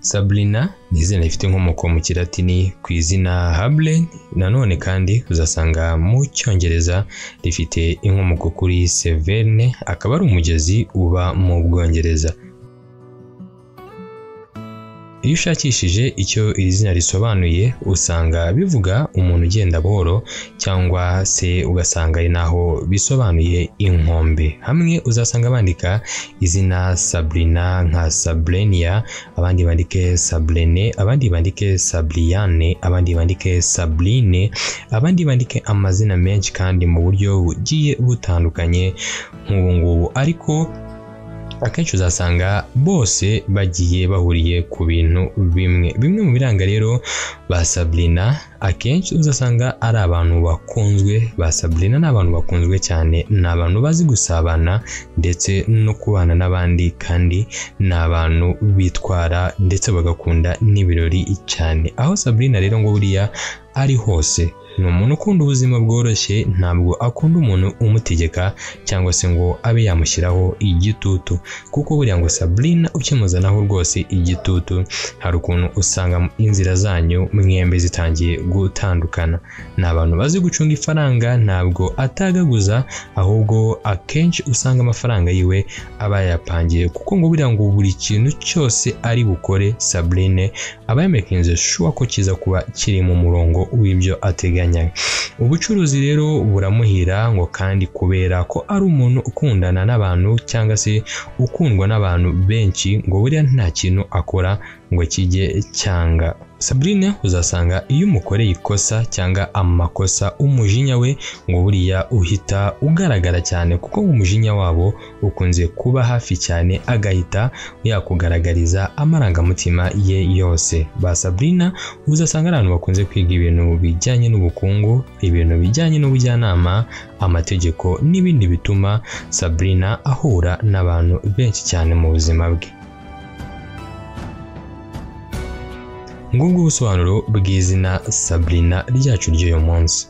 Sabrina ni izina rifite inkomoko mu Kilatini ku izina Hable, nanone kandi uzasanga mu Cyongereza rifite inkomoko kuri Severne, akaba ari umugezi uba mu Bwongereza. Iyo ushakishije icyo iri zina risobanuye usanga bivuga umuntu ugenda buhoro, cyangwa se ugasanga ari naho bisobanuye inkombe. Hamwe uzasanga bandika izina Sabrina nka Sabrenia, abandi bandike Sabrene, abandi bandike Sabriane, abandi bandike Sabline, abandi bandike amazina menshi kandi mu buryo bugiye butandukanye nk'ubu ngubu, ariko akenshi uzasanga bose bagiye bahuriye ku bintu bimwe. Bimwe mu biranga rero ba Sabrina, akenshi uzasanga ari abantu bakunzwe. Ba Sabrina ni abantu bakunzwe cyane, ni abantu bazi gusabana ndetse no kubana n'abandi, kandi ni abantu bitwara ndetse bagakunda n'ibirori cyane. Aho Sabrina rero ngo buriya ari hose ni umuntu ukunda ubuzima bworoshye, ntabwo akunda umuntu umutegeka cyangwa se ngo abe yamushyiraho igitutu, kuko buriya ngo Sabrina ukimuzanaho rwose igitutu hari ukuntu usanga inzira zanyu mwembe zitangiye gutandukana. Ni abantu bazi gucunga ifaranga, ntabwo atagaguza, ahubwo akenshi usanga amafaranga yiwe aba yayapangiye, kuko ngo buriya ngo buri kintu cyose ari bukore Sabrine aba yamekinze sure ko kiza kuba kiri mu murongo w'ibyo ateganya. Ubucuruzi rero buramuhira ngo kandi kubera ko ari umuntu ukundana n'abantu cyangwa se ukundwa n'abantu benshi, ngo buriya nta kintu akora ngo kijye cyanga. Sabrina uzasanga iyo umukoreye ikosa cyangwa amakosa, umujinya we ngo buriya uhita ugaragara cyane, kuko umujinya wabo ukunze kuba hafi cyane, agahita yakugaragariza amarangamutima ye yose. Ba Sabrina uzasanga ari abantu bakunze kwiga ibintu bijyanye n'ubukungu, ibintu bijyanye n'ubujyanama, amategeko n'ibindi bituma Sabrina ahura n'abantu benshi cyane mu buzima bwe. Ngubwo ubusobanuro bw'izina Sabrina ryacu ry'uyu munsi.